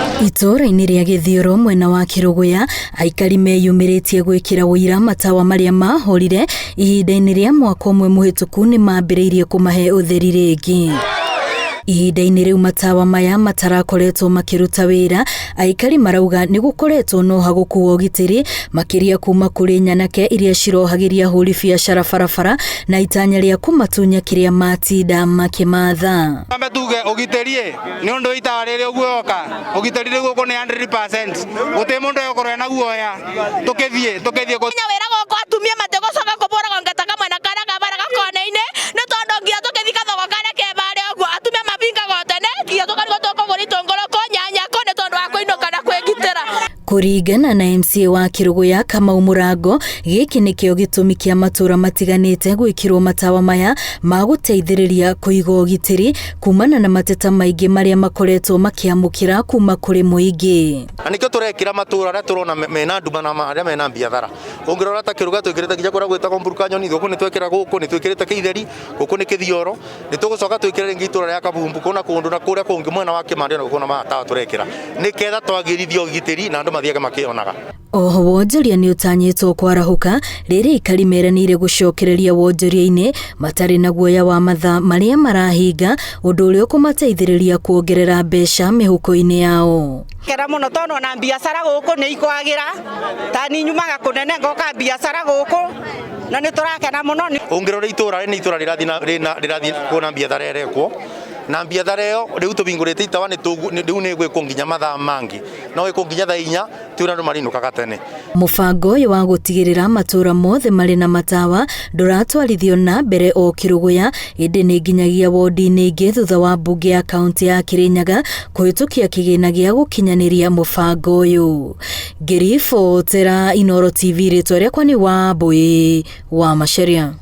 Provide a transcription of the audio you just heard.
Itũũra-inĩ rĩa Gĩthiũrũ mwena wa Kĩrũgũya, aikari meyumĩrĩtie gwĩkĩra ũira matawa marĩa mahorire ihinda-inĩ rĩa mwaka ũmwe mũhĩtũku nĩ mambĩrĩirie kũmahe ũtheri rĩngĩ. Ihinda-inĩ rĩu matawa maya matarakoretwo makĩruta wĩra, aikari marauga nĩ gũkoretwo na ũhagũku wa ũgitĩri makĩria kuma kũrĩ nyanake iria cirohagĩria ahũri biacara barabara na itanya rĩa kũmatunya kĩrĩa matinda makĩmatha. Ambe tuge ũgitĩri ĩ nĩ ũndũ itawa rĩrĩ ũguo yoka ũgitĩri rĩu gũkũ nĩ 100% gũtirĩ mũndũ egũkorwo ena guoya tũkĩthiĩ tũkĩthiĩ Nya wĩra gũkũ atumia matigũcoka kũbũragwo ngeta kamwe na karĩa kabara gakona-inĩ nĩ tondũ nginya tũkĩthiĩ gathoko karĩa ke barĩa ũguo atumia mabingagwo tene nginya tũkarigwo tũkũgũra itũngũrũ kũ nyanya kũ nĩ tondũ wa kũinũka na kwĩgitĩra. Kũringana na MCA wa Kĩrũgũya Kamau Mũrango, gĩkĩ nĩkĩo gĩtũmi kĩa matũra matiganĩte gwĩkĩrwo matawa maya ma gũteithĩrĩria kũiga ũgitĩri kumana na mateta maingĩ marĩa makoretwo makĩamũkĩra kuma kũrĩ mũingĩ. Na nĩkĩo tũrekĩra matũra arĩa tũrona mena nduma na arĩa mena biathara. Ũngĩrora ta Kĩrũga twĩkĩrĩte nginya kũrĩa gwĩtagwo Mburukanyoni, gũkũ nĩ twekĩra gũkũ, nĩ twĩkĩrĩte Kĩitheri, gũkũ nĩ Kĩthioro, nĩ tũgũcoka twĩkĩre rĩngĩ itũra rĩa Kabumbu kũna kũndũ na kũrĩa kũngĩ mwena wa Kĩmandĩ ona gũkũ na matawa tũrekĩra nĩketha twagĩrithie ũgitĩri na andũ mathiage makĩonaga. Oho wonjoria nĩ ũtanyĩtwo kwarahũka rĩrĩa aikari meranĩire gũcokereria wonjoria-inĩ matarĩ na guoya wa mathaa marĩa marahinga ũndũ ũrĩa ũkũmateithĩrĩria kuongerera mbeca mĩhuko-inĩ yao. Kera mũno tondũ ona biacara gũkũ nĩ ikwagĩra ta niĩ nyumaga kũnene ngoka biacara gũkũ na nĩ tũrakena mũno. Ũngĩrora itũra nĩ itũra rĩrathiĩ kuona biathara ĩrekwo na biathara ĩyo rĩu tũhingũrĩte itawa rĩu nĩ ĩgwĩkwo nginya mathaa mangĩ no ĩkwo nginya thaa inya ti ũrĩa andũ marinũkaga tene. Mũbango ũyũ wa gũtigĩrĩra matũũra mothe marĩ na matawa ndũratwarithio na mbere o Kĩrũgũya ĩndĩ nĩ nginyagia wondi-inĩ ingĩ thutha wa mbunge ya kaũntĩ ya Kĩrĩnyaga kũhĩtũkia kĩgĩna gĩa gũkinyanĩria mũbango ũyũ. Ngĩribotera Inooro TV rĩtwa rĩakwa nĩ Wambũi wa Macharia.